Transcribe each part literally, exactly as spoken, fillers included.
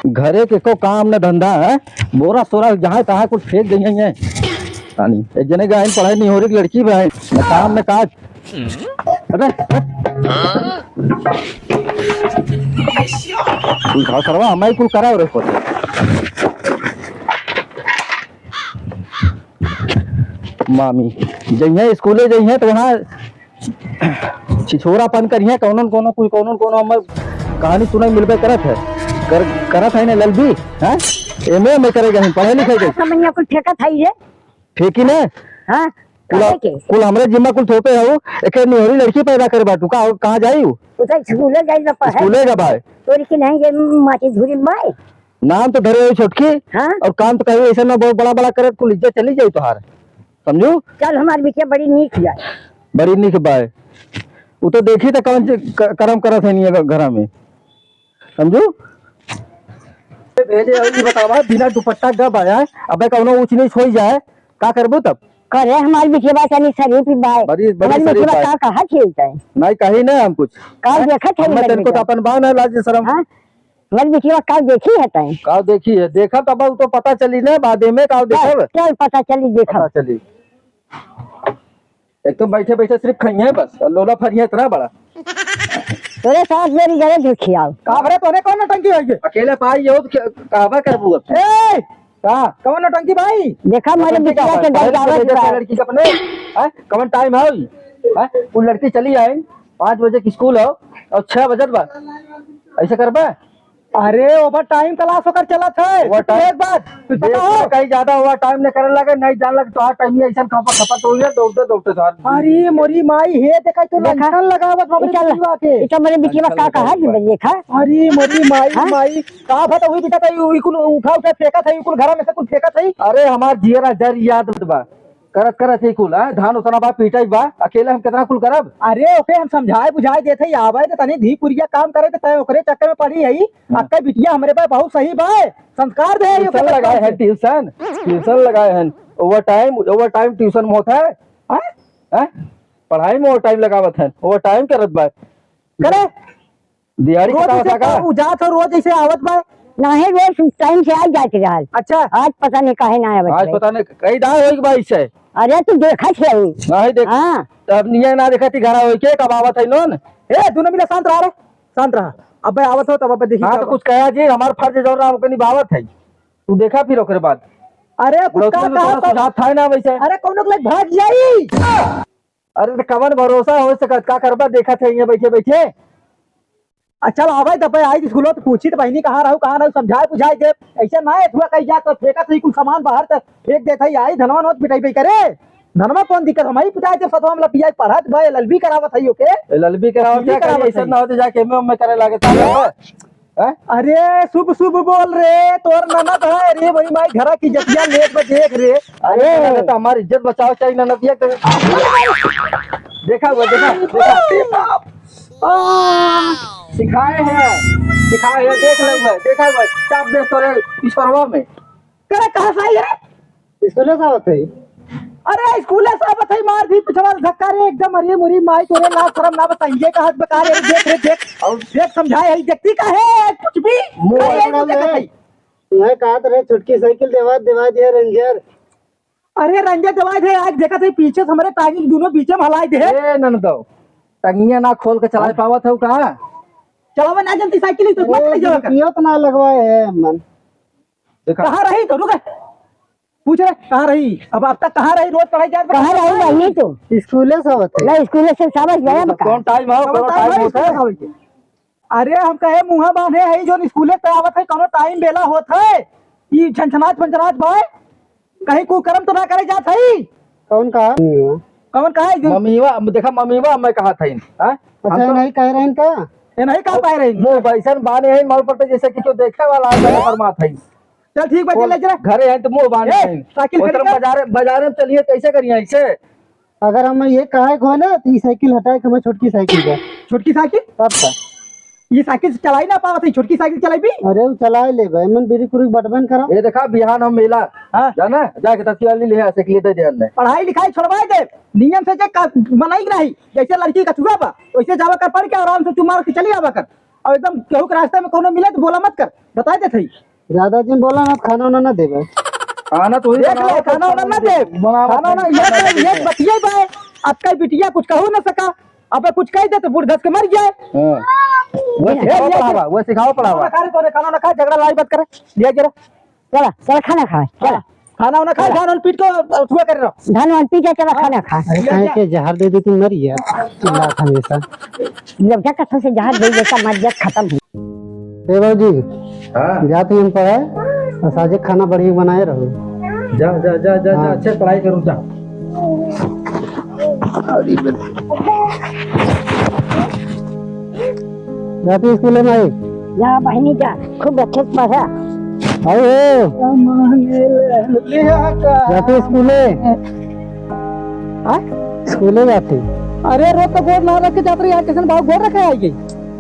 घरे के को काम न धंधा है, बोरा सोरा जहाँ तहाँ कुछ फेंक देइहैं। तानी, एक जने के आइन पढ़े निहोरी लड़की बा, न काम न काज। अरे, कुल खाओ सरवा, हमारी कुल कराओ रे को। मामी, जइहैं स्कूले जइहैं तो वहाँ छिछोरापन करिहैं, कौनो न कौनो कुछ, कौनो न कौनो हमर कहानी सुनाई मिलबे करत है, कर, करत है ना ललबी, हैं? एमए में करे गए, पढ़े लिखे गए। समझिया कुल फेंकत है रे। फेंकी ना? हाँ, कुल, काहे के? कुल हमरे जिम्मा कुल थोपे हो, एक निहोरी लड़की पैदा करे बाटू, का, कहाँ जाई उ? उ तो स्कूले जाई ना पढ़े। स्कूले जब आए। तोरी की नहीं ये माटी धूरी बाय। नाम तो धरे हो छोटकी, हाँ? और काम तो कहीं ऐसा ना बहुत बड़ा बड़ा करे, कुल इज्जत चली जाई तोहार। समझू? चल, हमार बिटिया बड़ी नीक जाए। बड़ी नीक बाय। उ तो देखी त कौन च-, क-, करम करत है नहीं घर में। समझू? भेजे और ये बतावा, बिना दुपट्टा गब आया, अबे कौनो ऊंच नीच होई जाए, का करबू तब? करे हमार बिटिया तनी शरीफ बाय। बड़ी, बड़ी हमार शरीफ बिटिया बाय। का कहा खेलता है? नहीं, कही ना हम कुछ। का हैं? देखत है हमें हमार तनको तो बिटिया? अपन बा ना लाज शरम। हाँ? हमार बिटिया का देखी है तैं? का देखी है? देखा तब उ तो पता चली ना, बादे में का बस, देखब? चल पता चली, देखब। पता चली। एक तो बैठे बैठे सिर्फ खइहे बस, और लोला फरिहे इतना बड़ा। तोरे साथ मेरी गले धुखियाओ। का भरे तोरे कौन नौटंकी होई है? अकेले पाई हो तो क्या, कहबा करबू अब? ए! का? कौन नौटंकी भाई? देखा मेरे नौटंकी बिटिया का के भाई? घर पढ़े जावे लिखे के बा। लड़की के अपने, हैं? कौन टाइम है अभी? हैं? वो लड़की चली आए पाँच बजे की स्कूल हो और छह बजे बा, ऐसे करबा? अरे, ओवर टाइम क्लास होकर चलत है। ओवर टाइम। एक बात, तू देख, बताओ। कहीं ज्यादा ओवर टाइम नहीं करे लगे, नहीं जान लगे, तो हर टाइम ये ऐसा खपा खपत हो गया, दौड़ते, दौड़ते तो हर अरे, मोरी माई, हे, देखा, तो देखा? लंठन लगावत हमरे ई चल, बिटिया के। ई तो मेरे बिटिया का लंठन कहा लगावत जी, बा। देखा? अरे, मोरी माई, हाँ? माई, का बता, वही बेटा, तो ई कुल उठा, उठा फेंका था, ई कुल घरा में से कुल फेंका था। अरे, हमार जियरा जर याद बा। करत करत ही कुल, हाँ? धान उतना बा, पीटा ही बा, अकेले हम कितना कुल करब? अरे, ओके हम समझाए बुझाए देत हई, आवे त तनी धी पुरिया काम करे, त तय ओकरे चक्कर में पड़ी हई। हाँ। अक्के बिटिया हमरे पास बहुत सही बा, संस्कार दे हई ट्यूशन ओके लगाए हैं, बच्चा। ट्यूशन, ट्यूशन लगाए हैं। ओवर टाइम, ओवर टाइम ट्यूशन में होत है। हाँ? हैं? पढ़ाई में ओवर टाइम लगावत हैं, ओवर टाइम करत बा। करे? दिहाड़ी रोज कटावत ऐसे है का? उ जात हो, रोज ऐसे आवत बा। नाहीं, रोज टाइम से आ जात रहल। अच्छा। आज पता नहीं काहे ना आवत आज बा। पता नहीं, कई दाव होई के बा इससे। अरे, तू देखत है। नाहीं देख। हाँ। तब निये ना देखत ही घरा होई के, कब आवत है नोन? ए, दोनों मिला शांत रहा रे, शांत रहा। अबे आवत हो, तब अबे देखी हाँ, कब। तो कुछ कहा जी, हमार फर्ज जौन रहा, ओके निभावत है। तू देखा फिर ओकरे बाद। अरे, कुछ बुढ़ौती का में कहा तोरा तब? सुझाव था ना वैसे। अरे, कौनो के लग भाग जाई। अरे, त कवन भरोसा हो सकत, का करबा, देखत है यहाँ बैठे बैठे। आ, चल, आवे त पे आई स्कूलो त पूछी त बहिनी कहाँ रहू, कहाँ रहू, समझाए बुझाए दे। ऐसे ना है, थुआ कहीं जा त फेंकत है कुल सामान बाहर त फेंक देत है, आई धनवा नोत पिटाई पे करे। धनवा कौन दिक्कत, हम ही पिटाई जब सतवा में लपिया पढ़त बा, एलएलबी करावत है ओके। एलएलबी करावत एलएलबी क्या करी, करावत ऐसे है। ना होते जाके एमए में करे लागे, तब हैं? अरे, शुभ शुभ बोल रे, तोर ननद है रे, बड़ी माई घरा की जतिया लेट में देख रे। अरे, अरे। ननद तो हमारी इज्जत बचाओ चाहिए, ननदिया तो देखा हुआ, देखा, देखा। सिखाए हैं, सिखाए हैं, देख ले हुआ, देखा हुआ, चाप दे तोरे पिछड़वा में। करे कहाँ से आई रे? स्कूले से आवत है। अरे, स्कूले से आवत है, मार दी पिछवा धक्का रे, एकदम, अरे, मोरी माई, तोरे लाज शरम ना बताइए, का हाथ बका रे, देख रे, देख, और देख, समझाए है, देखती का है, कुछ भी, मुंह अरे, वाला देखत है। तुम्हें कहा तो रहे, छोटकी साइकिल देवा, देवा दिया रेंजर। अरे, रेंजर देवा दे, आज देखत है, पीछे से हमरे टांगी दोनों बीचे में हलाए दे। ए, ननदो, टंगिया ना खोल के चलाए हाँ। पावत हो का? चलावे ना जनती साइकिल, तो मत ए, ले जाओ का। यो तो ना लगवाए है, मन। देखा। कहाँ रही तो, रुक। पूछ रहे, कहाँ रही? अब, अब तक कहाँ रही? रोज पढ़ाई जात बा। कहाँ रही बहिनी तू? स्कूले से आवत है। ना, स्कूले से साबस गया बा का? कौन टाइम है? कौन कौन टाइम टाइम है होता है? स्कूले से आवत है? अरे, हम कहे मुँहा बांधे है, जो स्कूले से आवत है, कौनो टाइम बेला होत है? ई छनछनात फनछनात बा? कहीं कुकर्म तो ना करे जात है? कौन कहा? कौन कहा है? जो मम्मीवा, देखा, मम्मीवा, मैं कहा था इन, हाँ? अच्छा, हम तो नहीं कह रहे हैं का? ये नहीं कह पाए रहे। मुँह वैसन बाने है, मालूम पड़ता जैसे कि क्यों देखे वाला आ गया, फरमात है। चल ठीक बा, चल ले चला। घरे हैं तो मुँह बांध ए, के। साइकिल ओतरम खड़ी कर। बाजारे, बाजारे में चलिए, कैसे करिए ऐसे? अगर हम ये कहे को ना, तो ये साइकिल हटाए के हमें छोटकी साइकिल का। छोटकी साइकिल? तब का। ये साइकिल से चलाई ना पावत है, छोटकी साइकिल चलाई भी? अरे, वो चलाए ले भाई, मन बिरी कुरी बटबन करा। ये देखा, बिहान हम मेला, हाँ। जाना, जाके तसी वाली ले आ, साइकिल दे दे हमने। पढ़ाई लिखाई छोड़वाए दे, नियम से जे का, बनाई के नहीं, जैसे लड़की का चूहा बा, वैसे जावा कर पढ़ के आराम से चुम्मा के चली आवा कर। और एकदम केहू के रास्ते में कोनो मिले तो बोला मत कर। बताइ देत हई। ज्यादा जिन बोला ना, खाना वाना ना देबे। खाना तो ही देख बनावा, ले, खाना वाना ना देब। बनावा, खाना वाना, खाना ये, ये देबे। बतिये बा। अब कई बिटिया कुछ कहू ना सका। अबे कुछ कह दे तो बूढ़ धस के मर जाए। हाँ। वो ये, सिखावा ये, पढ़ावा, वो सिखावा पढ़ावा। खाना खा रे, तोरे खाना ना खा, झगड़ा लड़ाई मत करे। ले जरा। चला, चला खाना खाए, चला। हाँ, खाना वाना खा, चला। खाना वाना पीट के अथुआ कर रहो। धान वान पी के चला हाँ। खाना खा। अरे ले काहे जा। के जहर दे देती मर गया। चिल्लात हमेशा। जब तक कसम से जहर दे देता, मर जा, खत्म हो। ए बाबूजी। हाँ। जात ही हम पढ़े, और साजे खाना बढ़िया बनाए रहो। जा, जा, जा, जा, जा, हाँ। अच्छे पढ़ाई करो, जा। जाती स्कूले में आई? जा बहिनी जा, खूब अच्छे से पढ़ा। आओ हो। जाती स्कूले? हाँ? स्कूले जाती? अरे रोज तो गोड़ ना रख के जात रही, आज कैसन भाव गोड़ रखे आई गई?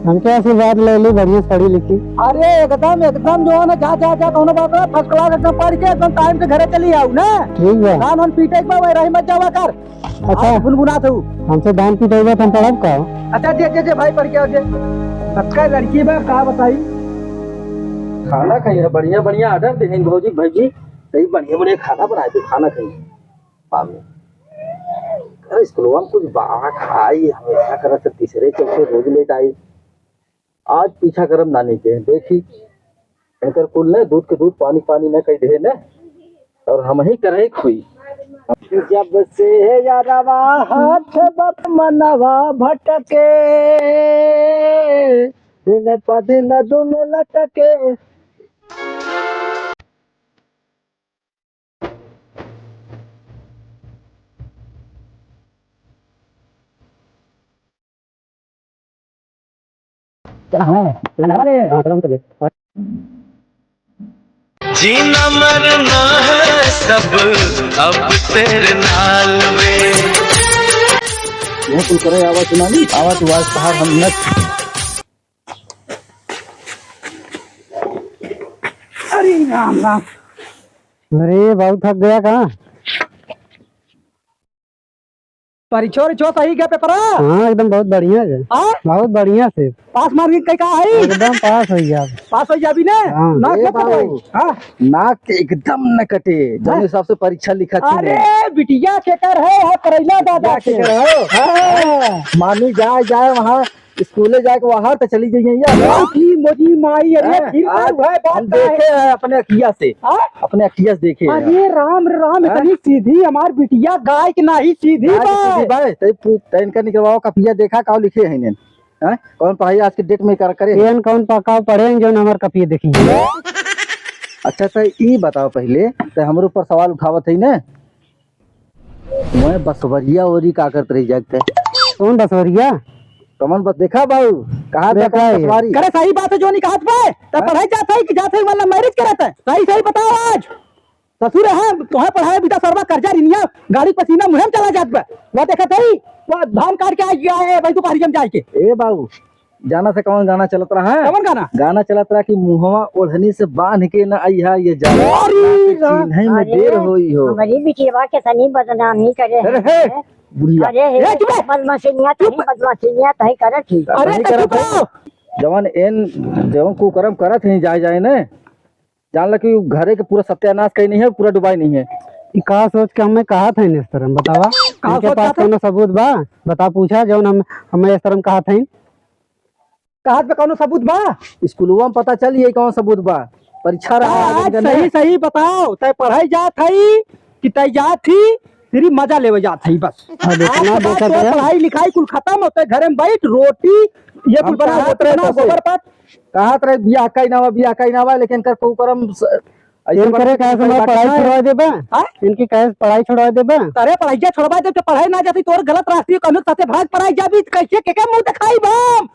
हमके आशीर्वाद ले ली, बढ़िया से पढ़ी लिखी। अरे एकदम, एकदम जो है ना, जा, जा, जा, कौनो बात ना, first class एकदम पढ़ के एकदम time से घरे चली आऊ ना। ठीक बा। धान वान पीटे के बा, वही रही मत जावा कर। अच्छा। आज गुनगुनात हूँ। हमसे धान पीटे बा, तो हम पढ़ब का? अच्छा, जे, जे, जे भाई पढ़ के आओ, जे। सबका लड़की बा, का बताई? खाना खाई है, बढ़िया, बढ़िया order दे हैं भौजी, भौजी, सही बढ़िया, बढ़िया खाना बनाए थे, खाना खाई। मामी, अरे स्कूलवा में कुछ बा खाई, हमेशा करत से तीसरे चौथे रोज लेट आई। आज पीछा करब नानी के, देखी इनकर कुल ने दूध के दूध, पानी पानी न कह दे ने, और हम ही करे खोई। जब से यारवा हाथ बप मनवा भटके, दिन प दिन दोनों लटके। जीना मरना है सब अब तेरे नाल में। ये कुल करे आवाज सुनानी, आवाज, आवाज बाहर हम न। अरे राम राम। अरे बाबू, थक गया का? परीक्षा उरीक्षा सही गया पेपरा? हाँ, एकदम बहुत बढ़िया है। हाँ? बहुत बढ़िया से। पास मार्क कई का है? एकदम पास हो गया। पास हो जाबी ने? हाँ। नाक ए न कटे? बाबू। हाँ। नाक एकदम न कटे, जौन हाँ। हिसाब से परीक्षा लिखा थी अरे, ने। बिटिया केकर है, वहाँ करैला दादा बिटिया के। केकर है? हाँ। मामी जाए, जाए वहाँ स्कूले जाके बाहर तो चली गई है यार। मोदी, मोदी माई, अरे हैं? फिर आज का हुआ है, बात हम का है? देखे हैं अपने अखिया से। हाँ? अपने अखिया से देखे हैं। अरे राम रे राम, हैं? इतनी सीधी हमार बिटिया, गाय के नाही सीधी गाय के बा। सीधी बा। तै पू-, तै इनका निकलवाओ कपिया, देखा का लिखे हैं इन्हें। हैं? कौन पढ़ाई आज के date में कर, करे हैं? एन कौन पकाओ पढ़े हैं जौन हमार कपिया देखी? अच्छा, तो ई बताओ पहले, तो हमरे ऊपर सवाल उठावत है ना? मैं बसवरिया ओरी का करत रही जागते? कौन बसवरिया? कमन बस देखा बाबू, कहा था देखा कौन है। बसवारी? करे सही बात है, जो नहीं कहत बे, तब हाँ? पढ़ाई जात है कि जात है, मतलब marriage करत है? सही सही बताओ आज। ससुर है, तोहे पढ़ाए बिटा सरवा कर्जा रिनिया, गाड़ी पसीना मुँहे में चला जात बे। वह देखत है, वह धान काट के आ गया है, भाई दोपहरिया में जाए के। ए बाबू, जाना से कौन गाना चलत रहा है? कौन गाना? गाना चलत रहा कि मुहवा ओढ़नी से बांध के न अइहा ये जान, अरे ताकि राम। चिन्हई में अरे, देर होई हो। हमारी बिटिया के तनी बदनामी करे अरे हैं। हे, बुढ़िया। अरे हे, ए, चुप रह। बदमाशिनिया चुप। कहीं बदमाशिनिया कहीं करत ही। अरे नहीं तो करत चुप है। रहो। जवन एन, जवन कुकर्म करत ही जाए जाए ने, जान ला कि उ घरे के पूरा सत्यानाश कहीं नहीं है, पूरा डुबाई नहीं है। ई का सोच के हमें कहा था इस तरह बतावा? का इनके सोच पास का था? कौनो सबूत बा? बता पूछा जौन हम, हमें इस तरह कहा था। कहत बे कौनो सबूत बा? स्कूलवा में पता चल ये कौन सबूत बा? परीक्षा रहा आज आज दिन सही ने। सही बताओ, तै पढ़ाई जात हई कि तै जात ही, सिर्फ मजा लेवे जात हई बस। अब इतना आज के बाद देखत तोर है। पढ़ाई लिखाई कुल खत्म होते, घरे में बैठ, रोटी, ये हम कुल बना, कहत रोटी रहे बना, तो से। गोबर पात। कहत रहे बियाह का ही नावा, बियाह का ही नावा, लेकिन कर कुकर्म स-, ऐसे इनकरे बना कहे से हमार बात पढ़ाई नहीं। छुड़वा देबे? हाँ? इनकी कहे से पढ़ाई छुड़वा देबे? अरे पढ़ाई छुड़वा दे तो पढ़ाई ना जाती, तोर गलत रास्ते कौनो साथे भाग पढ़ाई जाबी, कैसे के, के मुंह दिखाई बम?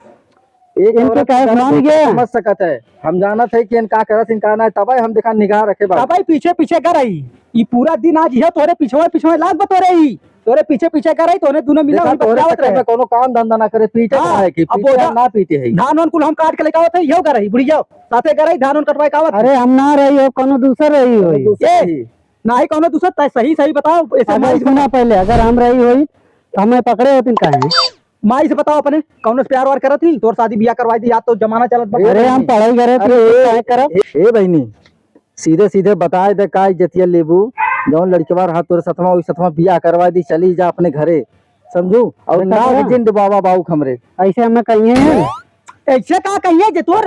एक इनके औरत काहे के सुनान दर्द गया? समझ सकत है। हम जानत है कि इनका करत, इनका ना, तबे हम देखा निगाह रखे बा। तबे पीछे पीछे कर रही। ई पूरा दिन आज यह तोरे पिछवे पिछवे लाग बा तोरे ही। तोरे पीछे पीछे कर रही, तोने दोनों मिला देखा वही तोरे बतियावत चक्कर रहे। में कोनो काम धंधा ना करे, पीटे हाँ, ना है कि अब पीटे बोझा ना पीटे है। धान वान कुल हम काट के लेके आवत है, यहो कर रही, बुढ़िया। साथे कर रही, धान वान कटवाए के आवत है। अरे हम ना रही हो, कोनो दूसर रही होई। दूसर ए, ही। नाही कोनो दूसर, तय सही सही बताओ, ऐसे अगर मार सुना पहले, अगर हम रही होई, तो हमें पकड़े होतिन काहे? माई से बताओ अपने, कौनो से प्यार वार करत ही, तोर शादी बियाह करवाई दी, या तो जमाना चलत बा। अरे, हम पढ़ाई करे थे, अरे, काहे करब? ए, ए बहिनी, सीधे सीधे बताए दे, का इज्जतिया लेबू? जौन लड़कवा रहा तोरे सथवा, ओई सथवा बियाह करवाई दी, चली जा अपने घरे, समझू? और अरे, नाक काका। जिन डुबावा बाऊ हमरे। ऐसे हमें कहिए हैं। ऐसे का कहिए जे तोर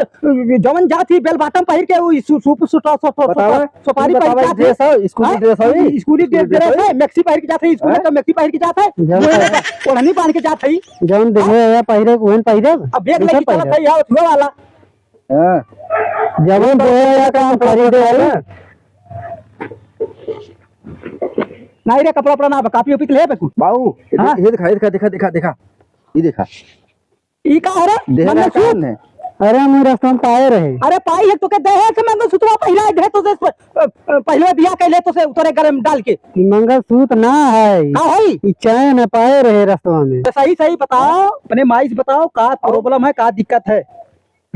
जवन जात ही bell bottom पहिर के उ सु-, सु-, सु-, सु-, सु-, बतावा, सुपारी तू बतावा, पहिर के जात ही। Dress हो, स्कूली हाँ? Dress हो ई? स्कूली dress, dress dress हो? है, maxi पहिर के जात है, स्कूल में हाँ? तो maxi पहिर के जात है। जवन ओढ़नी बांध के जात है। जवन देखे हाँ? या पहिरे, उहन पहिरे। अब bag लेके चलत है, या उठवे वाला। हाँ। जवन देखे या काम खरीदे वाला। नहीं रे, कपड़ा उपड़ा ना, कापी उपी के ले बे कुल। बाऊ, ये हाँ? देख, ये दिखा, ये दिखा, दिखा, दिखा, दिखा। ये देखा। ई का है रे? देह का मंगलसूत्र? काम है। अरे, हम रस्तवा में पाए रहे। अरे, पाई है तो के देहे से मंगलसूत्र पहिराए दे तो से, अ, अ, पहले बियाह कैले तो से उतरे गले में डाल के। ई मंगलसूत्र ना है। का है? ई चैन है, पाए रहे रस्तवा में। तो सही, सही बताओ, अपने माई से बताओ, का problem है, का दिक्कत है?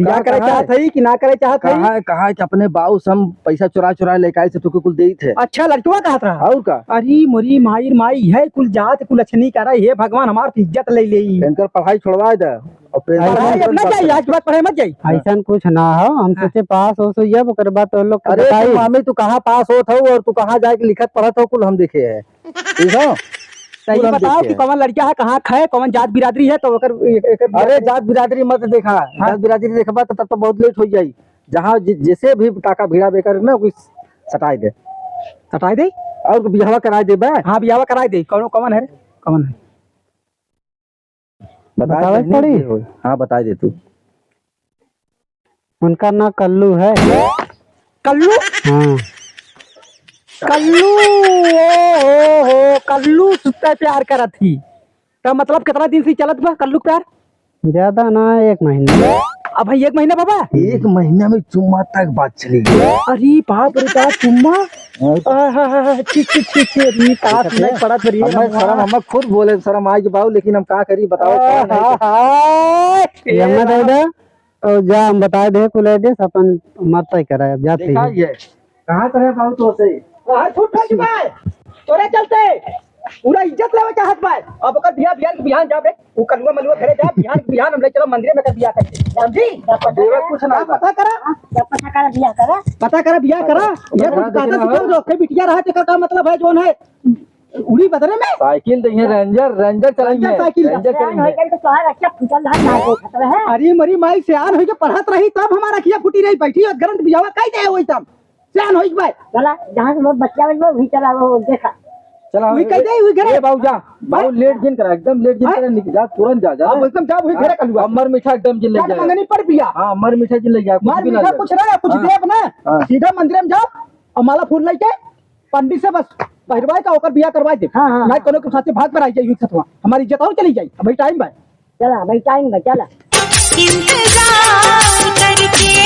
बियाह करे चाहत हई कि ना करे चाहत हई? कहा है, कहा है कि अपने बाऊ से हम पैसा चुरा चुरा लेके आए से तोके कुल देइत है। अच्छा, लड़कवा कहत रहा। और का? अरे मोरी माई, माई है कुल जात कुल अच्छनी करा, हे भगवान हमार तो इज्जत ले लेई। इनकर पढ़ाई छोड़वा दे। और प्रेम पढ़ाई से अब ना जाई, आज के बाद पढ़े मत जाई। ऐसन कुछ ना हो, हम हाँ। सोचे पास हो सो ये, ओकर बाद तो लोग अरे बताई। तू मामी, तू कहाँ पास होत हो और तू कहाँ जाके लिखत पढ़त हो, कुल हम देखे है। ठीक हो? तो ये कुल हम बताओ देखे कि हैं। कौन लड़का है, कहाँ का है, कौन जात बिरादरी है, तो ओकर एक, एक अरे जात बिरादरी मत देखा, हाँ। जात बिरादरी देखबा तो तब तो बहुत late हो जाई। जहाँ जि-, जैसे भी टाका भिड़ा बेकर ना कुछ सटाई दे। सटाई दे? और बियाहवा कराई दे बे। हाँ, बियाहवा कराई दे। कौन, कौन है रे? कौन है? बताए बतावे दे, पड़ी? नहीं हो। हाँ, बताए दे तू। उनका नाम कल्लू है। कल्लू? हाँ। कल्लू, ओ हो हो, कल्लू सुत्ते प्यार करत ही। त मतलब कितना दिन से चलत बा कल्लू के प्यार? ज्यादा ना, एक महीना। अब भाई एक महीना बाबा? एक महीना में चुम्मा तक बात चली गई। अरे बाप रे बाप, चुम्मा? हाँ। आहा, छी, छी, छी, छी, अरे का देखत सुनाई है? पड़त रही है हमें भगवान। शर्म, हमें खुद बोले शर्म आई कि बाबू, लेकिन हम का करी, बताओ, कौन है? आहा, यम्मा दादा, और जा, हम बताए दे कुल address, अपन मत तय कराए, अब जाते देखा हैं। ये, कहाँ से है बाबू तो से? कहाँ छूट गई बा? तोरे चलते पूरा इज्जत लेवे चाहत बा। अब ओकर बियाह बिहान के बिहान जाबे, उ कलुआ मलुआ घरे जा, बिहान के बिहान हम ले चलो मंदिर में कर बियाह करके। समझी? देवे कुछ ना पता करा। पता करा बियाह करा। पता करा बियाह करा। ये पता कुछ करा, कहता देखना सिखाओ हो। जो ओके बिटिया रहा, तेकर का मतलब है जोन है? उड़ी बदरे में? साइकिल तो ये Ranger, Ranger चलाई Ranger है, साइकिल। Ranger चलाई है। तो तोहार अखिया फूटल धान ना देखत रहे। अरे मरी माई, सियान होई के पढ़त रही तब हमार अखिया फूटी रही, बैठी और गरंट बियावा कई दे होई तब। सियान होई के भाई। चला, जहाँ से मोर बच्चा बन वही चला वो देखा। चला, वही कह दे, वही घरे। ए बाबू जा, बाबू हाँ? Late जिन करा, एकदम late जिन हाँ? करा, निक-, जा, तुरंत जा, जा। अब एकदम जा, वही घरे कलुआ। अब मर मीठा एकदम जिन ले जा जा। मंगनी पर बिया। हाँ, मर मीठा जिन ले जा, कुछ मार भी ना मीठा ले। कुछ रहा, कुछ हाँ। देब ना। हाँ। सीधा मंदिर में जाओ और माला फूल लेके पंडित से बस पहिरवाए का ओकर बियाह करवाए दे। हाँ, हाँ, ना हाँ। कोनो के साथे भाग पर आई जाई, हमारी इज्जत और चली जाई। अभी time बा। चला, अभी time बा, चला। इंतजार करके